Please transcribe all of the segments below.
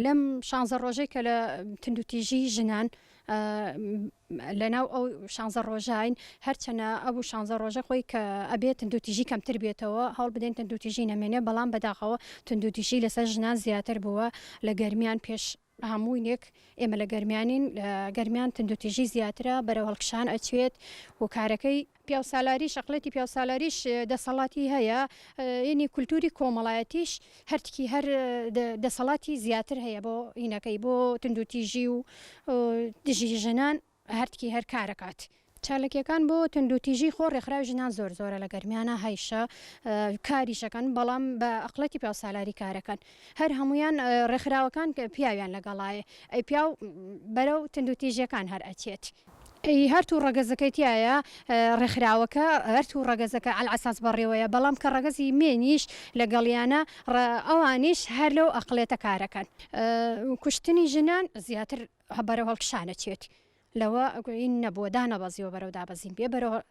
لەم شانزە ڕۆژەی کە لە توندوتیژی ژنان لەناو ئەو شانزە ڕۆژاین هەرچەنە ئەو شانزە ڕۆژە خۆی کە ئەبێت توندوتیژی کەمتر بێتەوە هەوڵ بدەین توندوتیژی نەمێنێ بەڵام بەداخەوە توندوتیژی لەسەر ژنان زیاتر بووە لە گەرمیان پێش هەمووینێک ئێمە لە گەرمیانین لە گەرمیان توندوتیژی زیاترە بەرەو هەڵکشان ئەچێت و کارەکەی پیاوسالاریش ئەقڵێتی پیاوسالاریش دەسەڵاتی هەیە ینی کولتوری کۆمەڵایەتیش هەرتکی هەر دەسەڵاتی زیاتر هەیە بۆ هینەکەی بۆ توندوتیژی و دژی ژنان هەرتکی هەر کارەکات. چاالکیەکان بۆ توندوتیژی خۆ ڕێکخراوی ژنان زۆر زۆرە لە گەرمیانە هەیشە کاریشەکەن بەڵام بە ئەقڵێتی پیاوسالاری کارەکەن هەر هەمویان ڕێکخراوەکان پیاویان لەگەڵایە ئەی پیاو بەرەو توندوتیژیەکان هەر ئەچێت. ئەی هەرتوو ڕەگەزەکەی تیایە ڕێکخراوەکە هەرتوو ڕەگەزەکە عەلعەساس بەڕێوەیە بەڵام کە ڕەگەزی مێ نیش لەگەڵیانە ئەوانیش هەر لەو ئەقڵێتە کارەکەن. کوشتنی ژنان زیاتر بەرەو هەڵکشان ئەچێت لەوە این نەبووە دانەبەزیوە بەرەو دابەزین بێ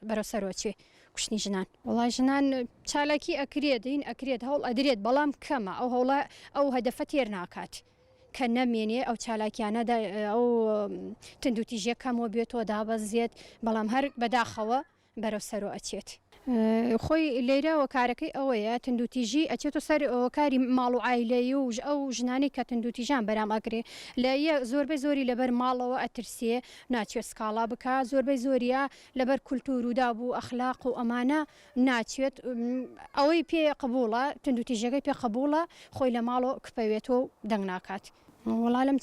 بەرەو سەرۆ چێ کوشتنی ژنان. وەڵای ژنان چالاکی ئەکرێت این ئەکرێت هەوڵ ئەدرێت بەڵام کەمە ئەو هەوڵە ئەو هەدەفە تێر ناکات. کە نەمێنێ ئەو چالاکیانە ئەو توندوتیژیە کەمەوە بێتەوە دابەزێت بەڵام هەر بەداخەوە بەرەو سەرۆ ئەچێت. خۆی لەیرە هۆکارەکەی ئەوەیە توندوتیژی ئەچێتە سەر هۆکاری ماڵ و عایلەیی و ئەو ژنانەی کە توندوتیژان بەرام ئەکرێ لە یە زۆربەی زۆری لەبەر ماڵەوە ئەترسێ ناچێت سکاڵا بکا زۆربەی زۆریە لەبەر کولتور و داب و ئەخلاق و ئەمانە ناچێت ئەوەی پێ قبوڵە توندوتیژەکەی پێ قبوڵە خۆی لە ماڵۆ کپەوێتۆ و دەنگ ناکات. وەڵا لەم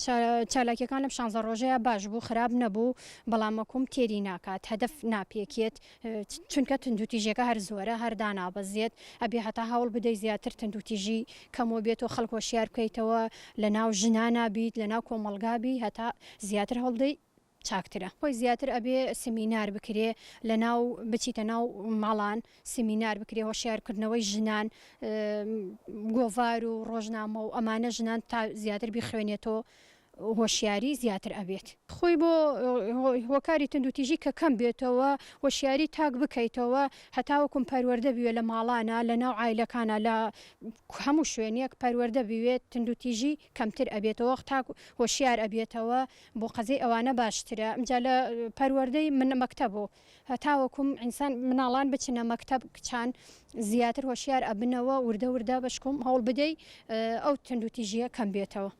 چالاکیەکان لەم شانزە ڕۆژەیا باش بوو خراپ نەبوو بەڵام وەکوم تێری ناکات هەدەف ناپێکێت چونکە توندوتیژیەکە هەر زۆرە هەر دانابەزێت ئەبێ هەتا هەوڵ بدەی زیاتر توندوتیژی کەمەوە بێتەوە خەڵک هۆشیار بکەیتەوە لەناو ژنانا بیت لەناو کۆمەڵگا بی هەتا زیاتر هەوڵ بدەی چاکترە. خۆی زیاتر ئەبێ سمینار بکرێ لەناو بچیتە ناو ماڵان سمینار بکرێ هۆشیار کردنەوەی ژنان گۆڤار و ڕۆژنامە و ئەمانە ژنان تا زیاتر بیخوێنێتەوە هۆشیاری زیاتر ئەبێت. خۆی بۆ هۆکاری توندوتیژی کە کەم بێتەوە هۆشیاری تاک بکەیتەوە هەتاوەکوم پەروەردە بوێ لە ماڵانا لە ناو عایلەکانا لە هەموو شوێنێک پەروەردە بوێت توندوتیژی کەمتر ئەبێتەوە تاک هۆشیار ئەبێتەوە بۆ قەزیەی ئەوانە باشترە ئمجا لە پەروەردەی من مەکتەب و هەتاوەکوم ئینسان مناڵان بچنە مەکتەب کچان زیاتر هۆشیار ئەبنەوە وردە وردە بەشکم هەوڵ بدەی ئەو توندوتیژیە کەم بێتەوە.